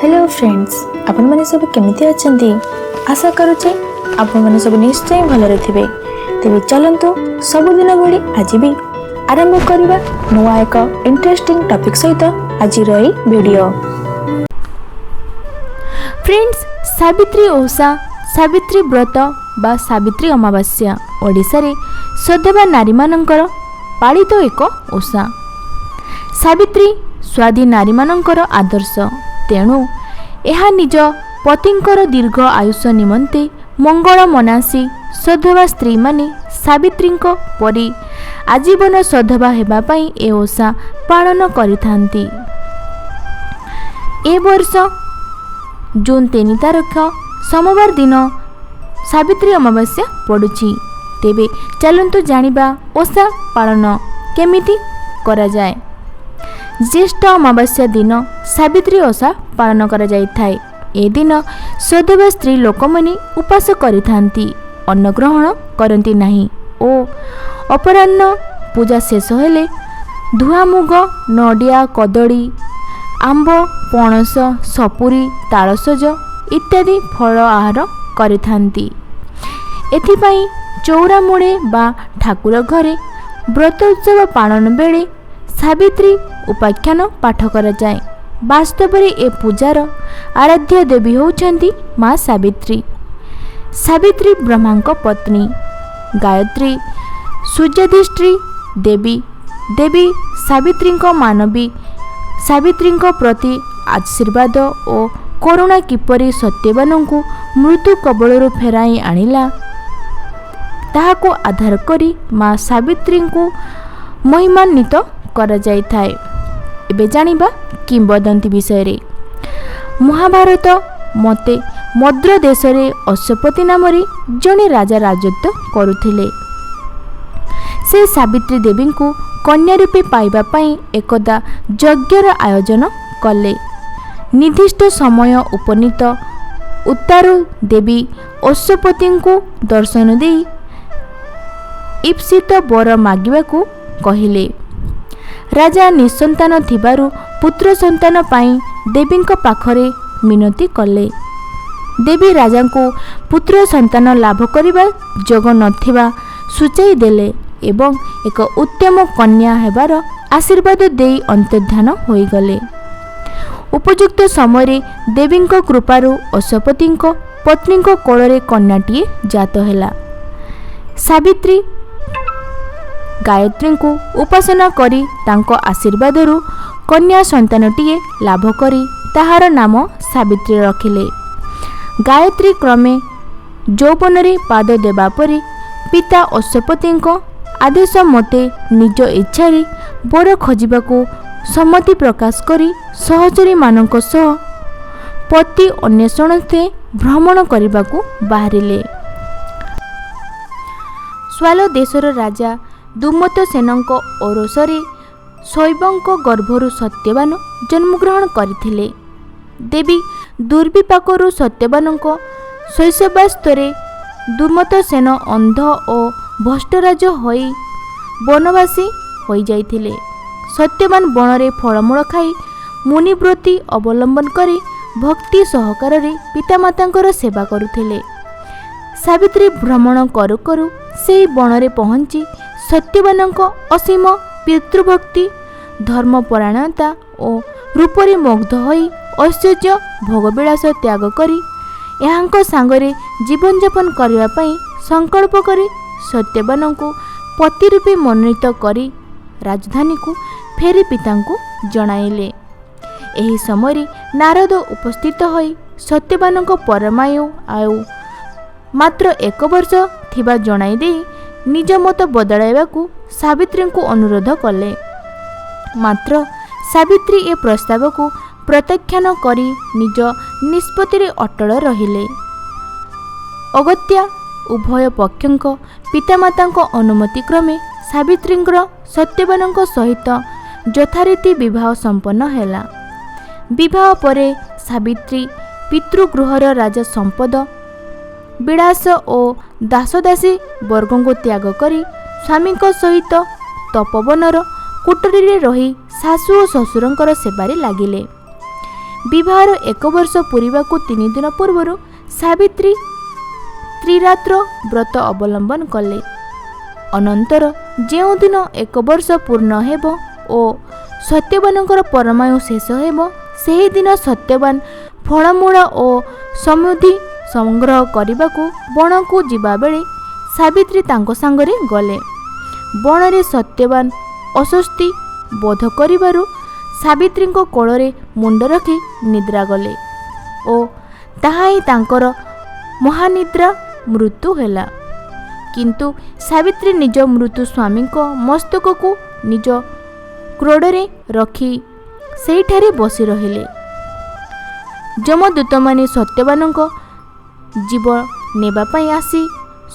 Hello friends, ଆପଣମାନେ ସବୁ କେମିତି ଅଛନ୍ତି? ଆଶା କରୁଛି ଆପଣମାନେ ସବୁ ନିଶ୍ଚୟ ଭଲରେ ଥିବେ। ତେବେ ଚାଲନ୍ତୁ, ସବୁଦିନ ଭଳି ଆଜି ବି ଆରମ୍ଭ କରିବା ନୂଆ ଏକ ଇଣ୍ଟରେଷ୍ଟିଂ ଟପିକ୍ ସହିତ ଆଜିର ଏଇ ଭିଡ଼ିଓ। ଫ୍ରେଣ୍ଡସ୍, ସାବିତ୍ରୀ ଓଷା, ସାବିତ୍ରୀ ବ୍ରତ ବା ସାବିତ୍ରୀ ଅମାବାସ୍ୟା ଓଡ଼ିଶାରେ ସଧବା ନାରୀମାନଙ୍କର ପାଳିତ ଏକ ଓଷା। ସାବିତ୍ରୀ ସ୍ୱାଧୀନ ନାରୀମାନଙ୍କର ଆଦର୍ଶ। ତେଣୁ ଏହା ନିଜ ପତିଙ୍କର ଦୀର୍ଘ ଆୟୁଷ ନିମନ୍ତେ ମଙ୍ଗଳ ମନାସି ସଧବା ସ୍ତ୍ରୀମାନେ ସାବିତ୍ରୀଙ୍କ ପରି ଆଜୀବନ ସଧବା ହେବା ପାଇଁ ଏ ଓଷା ପାଳନ କରିଥାନ୍ତି। ଏ ବର୍ଷ ଜୁନ୍ 3 ତାରିଖ ସୋମବାର ଦିନ ସାବିତ୍ରୀ ଅମାବାସ୍ୟା ପଡ଼ୁଛି। ତେବେ ଚାଲନ୍ତୁ ଜାଣିବା ଓଷା ପାଳନ କେମିତି କରାଯାଏ। ଜ୍ୟେଷ୍ଠ ଅମାବାସ୍ୟା ଦିନ ସାବିତ୍ରୀ ଓଷା ପାଳନ କରାଯାଇଥାଏ। ଏ ଦିନ ସଧବା ସ୍ତ୍ରୀ ଲୋକମାନେ ଉପାସ କରିଥାନ୍ତି, ଅନ୍ନ ଗ୍ରହଣ କରନ୍ତି ନାହିଁ ଓ ଅପରାହ୍ନ ପୂଜା ଶେଷ ହେଲେ ଧୁଆମୁଗ, ନଡ଼ିଆ, କଦଳୀ, ଆମ୍ବ, ପଣସ, ସପୁରୀ, ତାଳସଜ ଇତ୍ୟାଦି ଫଳ ଆହାର କରିଥାନ୍ତି। ଏଥିପାଇଁ ଚଉରାମୂଳେ ବା ଠାକୁର ଘରେ ବ୍ରତ ଉତ୍ସବ ପାଳନ ବେଳେ ସାବିତ୍ରୀ ଉପାଖ୍ୟାନ ପାଠ କରାଯାଏ। ବାସ୍ତବରେ ଏ ପୂଜାର ଆରାଧ୍ୟ ଦେବୀ ହେଉଛନ୍ତି ମା ସାବିତ୍ରୀ। ସାବିତ୍ରୀ ବ୍ରହ୍ମାଙ୍କ ପତ୍ନୀ, ଗାୟତ୍ରୀ ସୂର୍ଯ୍ୟାଧିଷ୍ଠାତ୍ରୀ ଦେବୀ। ଦେବୀ ସାବିତ୍ରୀଙ୍କ ମାନବୀ ସାବିତ୍ରୀଙ୍କ ପ୍ରତି ଆଶୀର୍ବାଦ ଓ କରୁଣା କିପରି ସତ୍ୟବାନଙ୍କୁ ମୃତ୍ୟୁ କବଳରୁ ଫେରାଇ ଆଣିଲା, ତାହାକୁ ଆଧାର କରି ମା ସାବିତ୍ରୀଙ୍କୁ ମହିମାନ୍ୱିତ କରାଯାଇଥାଏ। ଏବେ ଜାଣିବା କିମ୍ବଦନ୍ତୀ ବିଷୟରେ। ମହାଭାରତ ମତେ ମଦ୍ର ଦେଶରେ ଅଶ୍ୱପତି ନାମରେ ଜଣେ ରାଜା ରାଜତ୍ୱ କରୁଥିଲେ। ସେ ସାବିତ୍ରୀ ଦେବୀଙ୍କୁ କନ୍ୟା ରୂପେ ପାଇବା ପାଇଁ ଏକଦା ଯଜ୍ଞର ଆୟୋଜନ କଲେ। ନିର୍ଦ୍ଦିଷ୍ଟ ସମୟ ଉପନୀତ ଉତ୍ତାରୁ ଦେବୀ ଅଶ୍ୱପତିଙ୍କୁ ଦର୍ଶନ ଦେଇ ଈପ୍ସିତ ବର ମାଗିବାକୁ କହିଲେ। ରାଜା ନିଃସନ୍ତାନ ଥିବାରୁ ପୁତ୍ର ସନ୍ତାନ ପାଇଁ ଦେବୀଙ୍କ ପାଖରେ ମିନତି କଲେ। ଦେବୀ ରାଜାଙ୍କୁ ପୁତ୍ର ସନ୍ତାନ ଲାଭ କରିବା ଯୋଗ ନଥିବା ସୂଚାଇ ଦେଲେ ଏବଂ ଏକ ଉତ୍ତମ କନ୍ୟା ହେବାର ଆଶୀର୍ବାଦ ଦେଇ ଅନ୍ତର୍ଦ୍ଧାନ ହୋଇଗଲେ। ଉପଯୁକ୍ତ ସମୟରେ ଦେବୀଙ୍କ କୃପାରୁ ଅଶ୍ୱପତିଙ୍କ ପତ୍ନୀଙ୍କ କୋଳରେ କନ୍ୟାଟିଏ ଜାତ ହେଲା। ସାବିତ୍ରୀ ଗାୟତ୍ରୀଙ୍କୁ ଉପାସନା କରି ତାଙ୍କ ଆଶୀର୍ବାଦରୁ କନ୍ୟା ସନ୍ତାନଟିଏ ଲାଭ କରି ତାହାର ନାମ ସାବିତ୍ରୀ ରଖିଲେ। ଗାୟତ୍ରୀ କ୍ରମେ ଯୌବନରେ ପାଦ ଦେବା ପରେ ପିତା ଅଶ୍ୱପତିଙ୍କ ଆଦେଶ ମତେ ନିଜ ଇଚ୍ଛାରେ ବର ଖୋଜିବାକୁ ସମ୍ମତି ପ୍ରକାଶ କରି ସହଚରୀମାନଙ୍କ ସହ ପତି ଅନ୍ୱେଷଣାର୍ଥେ ଭ୍ରମଣ କରିବାକୁ ବାହାରିଲେ। ସ୍ୱାଲ ଦେଶର ରାଜା ଦୁମତ ସେନଙ୍କ ଔରସରେ ଶୈବଙ୍କ ଗର୍ଭରୁ ସତ୍ୟବାନ ଜନ୍ମଗ୍ରହଣ କରିଥିଲେ। ଦେବୀ ଦୁର୍ବିପାକରୁ ସତ୍ୟବାନଙ୍କ ଶୈଶବାସ୍ତରେ ଦୁମତ ସେନ ଅନ୍ଧ ଓ ଭ୍ରଷ୍ଟରାଜ ହୋଇ ବନବାସୀ ହୋଇଯାଇଥିଲେ। ସତ୍ୟବାନ ବଣରେ ଫଳମୂଳ ଖାଇ ମୁନିବୃତ୍ତି ଅବଲମ୍ବନ କରି ଭକ୍ତି ସହକାରରେ ପିତାମାତାଙ୍କର ସେବା କରୁଥିଲେ। ସାବିତ୍ରୀ ଭ୍ରମଣ କରୁ କରୁ ସେହି ବଣରେ ପହଞ୍ଚି ସତ୍ୟବାନଙ୍କ ଅସୀମ ପିତୃଭକ୍ତି, ଧର୍ମପରାୟଣତା ଓ ରୂପରେ ମୁଗ୍ଧ ହୋଇ ଐଶ୍ୱର୍ଯ୍ୟ ଭୋଗବିଳାସ ତ୍ୟାଗ କରି ଏହାଙ୍କ ସାଙ୍ଗରେ ଜୀବନଯାପନ କରିବା ପାଇଁ ସଂକଳ୍ପ କରି ସତ୍ୟବାନଙ୍କୁ ପତି ରୂପେ ମନୋନୀତ କରି ରାଜଧାନୀକୁ ଫେରି ପିତାଙ୍କୁ ଜଣାଇଲେ। ଏହି ସମୟରେ ନାରଦ ଉପସ୍ଥିତ ହୋଇ ସତ୍ୟବାନଙ୍କ ପରମାୟୁ ଆଉ ମାତ୍ର ଏକ ବର୍ଷ ଥିବା ଜଣାଇ ଦେଇ ନିଜ ମତ ବଦଳାଇବାକୁ ସାବିତ୍ରୀଙ୍କୁ ଅନୁରୋଧ କଲେ। ମାତ୍ର ସାବିତ୍ରୀ ଏ ପ୍ରସ୍ତାବକୁ ପ୍ରତ୍ୟାଖ୍ୟାନ କରି ନିଜ ନିଷ୍ପତ୍ତିରେ ଅଟଳ ରହିଲେ। ଅଗତ୍ୟା ଉଭୟ ପକ୍ଷଙ୍କ ପିତାମାତାଙ୍କ ଅନୁମତି କ୍ରମେ ସାବିତ୍ରୀଙ୍କର ସତ୍ୟବାନଙ୍କ ସହିତ ଯଥାରୀତି ବିବାହ ସମ୍ପନ୍ନ ହେଲା। ବିବାହ ପରେ ସାବିତ୍ରୀ ପିତୃଗୃହର ରାଜ ସମ୍ପଦ, ବିଳାସ ଓ ଦାସଦାସୀ ବର୍ଗଙ୍କୁ ତ୍ୟାଗ କରି ସ୍ୱାମୀଙ୍କ ସହିତ ତପୋବନର କୁଟୀରରେ ରହି ଶାଶୁ ଓ ଶ୍ୱଶୁରଙ୍କର ସେବାରେ ଲାଗିଲେ। ବିବାହର 1 ବର୍ଷ ପୂରିବାକୁ 3 ଦିନ ପୂର୍ବରୁ ସାବିତ୍ରୀ ତ୍ରିରାତ୍ର ବ୍ରତ ଅବଲମ୍ବନ କଲେ। ଅନନ୍ତର ଯେଉଁଦିନ 1 ବର୍ଷ ପୂର୍ଣ୍ଣ ହେବ ଓ ସତ୍ୟବାନଙ୍କର ପରମାୟୁ ଶେଷ ହେବ, ସେହିଦିନ ସତ୍ୟବାନ ଫଳମୂଳ ଓ ସମୃଦ୍ଧି ସଂଗ୍ରହ କରିବାକୁ ବଣକୁ ଯିବାବେଳେ ସାବିତ୍ରୀ ତାଙ୍କ ସାଙ୍ଗରେ ଗଲେ। ବଣରେ ସତ୍ୟବାନ ଅସ୍ୱସ୍ତି ବୋଧ କରିବାରୁ ସାବିତ୍ରୀଙ୍କ କୋଳରେ ମୁଣ୍ଡ ରଖି ନିଦ୍ରା ଗଲେ ଓ ତାହା ହିଁ ତାଙ୍କର ମହାନିଦ୍ରା ମୃତ୍ୟୁ ହେଲା। କିନ୍ତୁ ସାବିତ୍ରୀ ନିଜ ମୃତ୍ୟୁ ସ୍ୱାମୀଙ୍କ ମସ୍ତକକୁ ନିଜ କ୍ରୋଡ଼ରେ ରଖି ସେଇଠାରେ ବସି ରହିଲେ। ଯମଦୂତମାନେ ସତ୍ୟବାନଙ୍କ ଜୀବ ନେବା ପାଇଁ ଆସି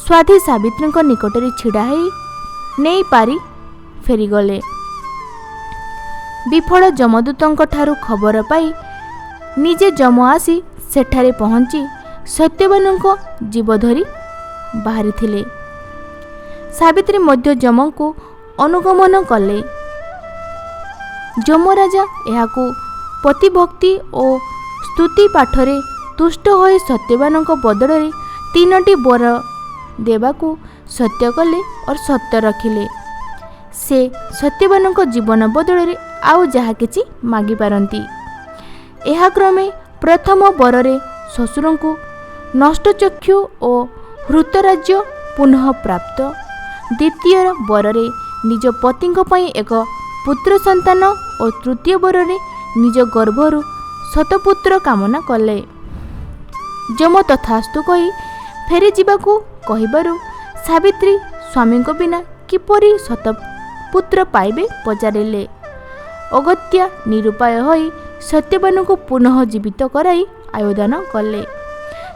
ସ୍ୱାଧୀ ସାବିତ୍ରୀଙ୍କ ନିକଟରେ ଛିଡ଼ା ହେଇ ନେଇପାରି ଫେରିଗଲେ। ବିଫଳ ଯମଦୂତଙ୍କ ଠାରୁ ଖବର ପାଇ ନିଜେ ଯମ ଆସି ସେଠାରେ ପହଞ୍ଚି ସତ୍ୟବାନଙ୍କ ଜୀବ ଧରି ବାହାରିଥିଲେ। ସାବିତ୍ରୀ ମଧ୍ୟ ଯମଙ୍କୁ ଅନୁଗମନ କଲେ। ଯମରାଜା ଏହାକୁ ପତିଭକ୍ତି ଓ ସ୍ତୁତି ପାଠରେ ତୁଷ୍ଟ ହୋଇ ସତ୍ୟବାନଙ୍କ ବଦଳରେ 3ଟି ବର ଦେବାକୁ ସତ୍ୟ କଲେ ଓ ସତ୍ୟ ରଖିଲେ। ସେ ସତ୍ୟବାନଙ୍କ ଜୀବନ ବଦଳରେ ଆଉ ଯାହା କିଛି ମାଗିପାରନ୍ତି। ଏହାକ୍ରମେ ପ୍ରଥମ ବରରେ ଶ୍ୱଶୁରଙ୍କୁ ନଷ୍ଟଚକ୍ଷୁ ଓ ହୃତରାଜ୍ୟ ପୁନଃ ପ୍ରାପ୍ତ, ଦ୍ୱିତୀୟ ବରରେ ନିଜ ପତିଙ୍କ ପାଇଁ ଏକ ପୁତ୍ର ସନ୍ତାନ ଓ ତୃତୀୟ ବରରେ ନିଜ ଗର୍ଭରୁ ଶତପୁତ୍ର କାମନା କଲେ। ଯମ ତଥାସ୍ତୁ କହି ଫେରିଯିବାକୁ କହିବାରୁ ସାବିତ୍ରୀ ସ୍ୱାମୀଙ୍କ ବିନା କିପରି ଶତପୁତ୍ର ପାଇବେ ପଚାରିଲେ। ଅଗତ୍ୟା ନିରୁପାୟ ହୋଇ ସତ୍ୟବାନଙ୍କୁ ପୁନଃ ଜୀବିତ କରାଇ ଆୟୁଦାନ କଲେ।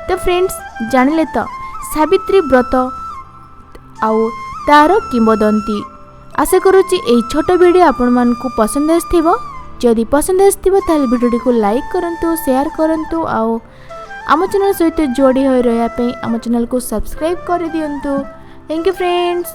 ତ ଫ୍ରେଣ୍ଡସ୍, ଜାଣିଲେ ତ ସାବିତ୍ରୀ ବ୍ରତ ଆଉ ତାର କିମ୍ବଦନ୍ତୀ। ଆଶା କରୁଛି ଏହି ଛୋଟ ଭିଡ଼ିଓ ଆପଣମାନଙ୍କୁ ପସନ୍ଦ ଆସିଥିବ। ଯଦି ପସନ୍ଦ ଆସିଥିବ ତାହେଲେ ଭିଡ଼ିଓଟିକୁ ଲାଇକ୍ କରନ୍ତୁ, ସେୟାର କରନ୍ତୁ ଆଉ ଆମ ଚ୍ୟାନେଲ୍ ସହିତ ଯୋଡ଼ି ହୋଇ ରହିବା ପାଇଁ ଆମ ଚ୍ୟାନେଲ୍କୁ ସବସ୍କ୍ରାଇବ୍ କରିଦିଅନ୍ତୁ। Thank you friends.